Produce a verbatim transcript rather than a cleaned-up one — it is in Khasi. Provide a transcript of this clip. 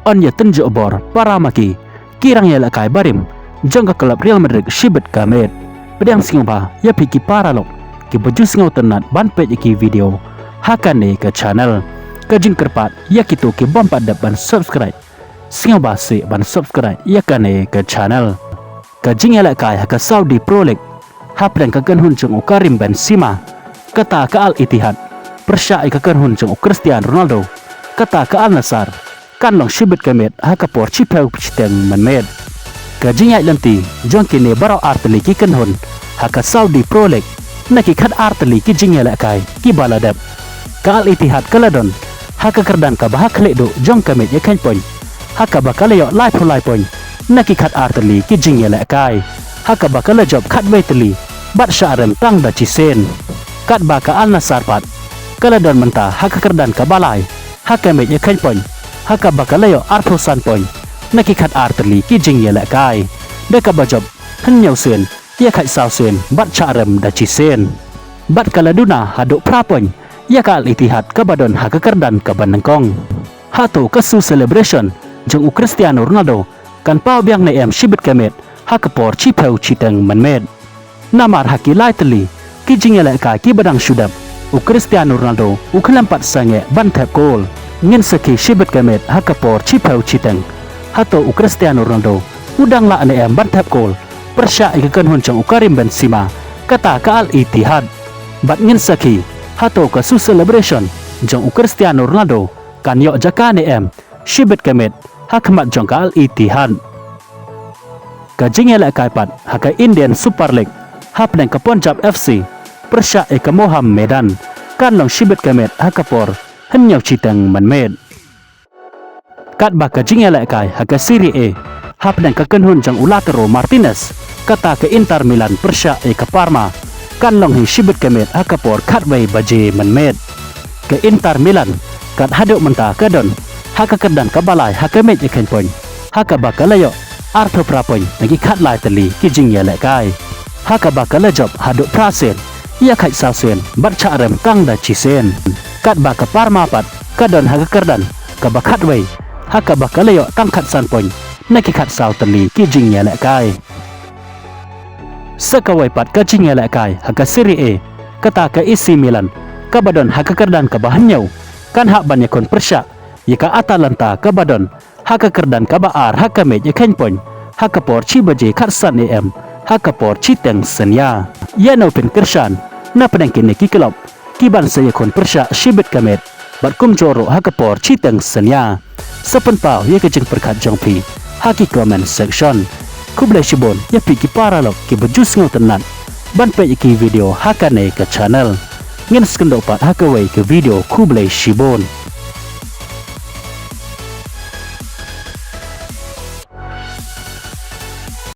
yn ïa tynjuh bor para ma ki ki rang ïalehkai barim jong ka club Real Madrid shibit ka miet. Pdiang sngewbha ïa phi ki paralok kiba ju sngewtynnat ban peit ïa ki video ha kane ka channel. Ka jingkyrpad ïa kito ki bym pat dep ban subscribe, sngewbha seh ban subscribe ïa kane ka channel. Ka jingïalehkai ha ka Saudi Pro League hapdeng ka kynhun jong u Karim Benzema, kata ka Al Ittihad, pyrshah ïa ka kynhun jong u Cristiano Ronaldo, kata ka Al Nassr, kan long shibit ka miet ha ka por shiphew shiteng mynmiet. Ka jingïaid lynti jong kine baroh artylli ki kynhun ha ka Saudi Pro League na ki khatar tylli ki jingïalehkai kiba la dep, ka Al Ittihad ka la don ha ka kyrdan kaba ha khlieh duh jong ka miej ïakheiñ point, ha kaba ka la ïoh laiphew lai point na ki khatar tylli ki jingïalehkai, ha kaba ka la jop khatwei tylli bad shah rem tang da shisien. Katba ka Al Nassr pat ka la don mynta ha ka kyrdan kaba lai ha ka miej ïakheiñ point, ha kaba ka la ïoh arphew san point na ki khatar tylli ki jingïalehkai, da kaba jop hynñiew sien, ïakhait saw sien bad shah rem da shisien. Bad ka la duna haduh phra point ïa ka Al Ittihad kaba don ha ka kyrdan kaba nyngkong. Hato ka shoe celebration jong u Cristiano Ronaldo kan paw biang ne em shibit ka miet ha ka por shiphew shiteng mynmiet? Namar ha ki lai tylli ki jingïalehkai kiba dang shu dep, u Cristiano Ronaldo u khlem pat sangeh ban thep kol. Ngin sakhi shibit ka miet ha ka por shiphew shiteng. Hato u Cristiano Ronaldo u dang lah ne em ban thep kol pyrshah ïa ka kynhun jong u Karim Benzema, kata ka Al Ittihad? Bad ngin sakhi hato ka shoe celebration jong u Cristiano Ronaldo kan ïoh jaka ne em shibit ka miet ha khmat jong ka Al Ittihad? Ka jingïalehkai pat ha ka Indian Super League hapdeng ka Punjab F C pyrshah ïa ka Mohammedan kan long shibit ka miet ha ka por hynñiew shiteng mynmiet. Katba ka jingïalehkai ha ka Serie A hapdeng ka kynhun jong u Lautaro Martinez, kata ka Inter Milan pyrshah ïa ka Parma, kan long hi shibit ka miet ha ka por khatwei baje mynmiet. Ka Inter Milan kat haduh mynta ka don ha ka kyrdan kaba lai ha ka miej ïakheiñ point, ha kaba ka la ïoh arphew phra point na ki khatlai tylli ki jingïalehkai, ha kaba ka la jop haduh phra sien, ïakhait saw sien bad shah rem tang da shisien. Katba ka Parma pat ka don ha ka kyrdan kaba khatwei, ha kaba ka la ïoh tang khatsan point na ki khatsaw tylli ki jingïalehkai. Sa kawei pat ka jingïalehkai ha ka Serie A, kata ka A C Milan kaba don ha ka kyrdan kaba hynñiew, kan hap ban ïakhun pyrshah ïa ka Atalanta kaba don ha ka kyrdan kaba ar ha ka miej ïakheiñ point ha ka por shi baje khatsan A M ha ka por shiteng synñia. Ïa no phin kyrshan napdeng kine ki club kiban sa ïakhun pyrshah shibit ka miet bad kumjuh ruh ha ka por shiteng synñia? Sa pynpaw ïa ka jingpyrkhat jong phi ha ki comment section. Khublei shibun ïa phi ki paralok kiba ju sngewtynnat ban peit ïa ki video ha kane ka channel. Ngin sngewthuh pat ha kawei ka video. Khublei shibun.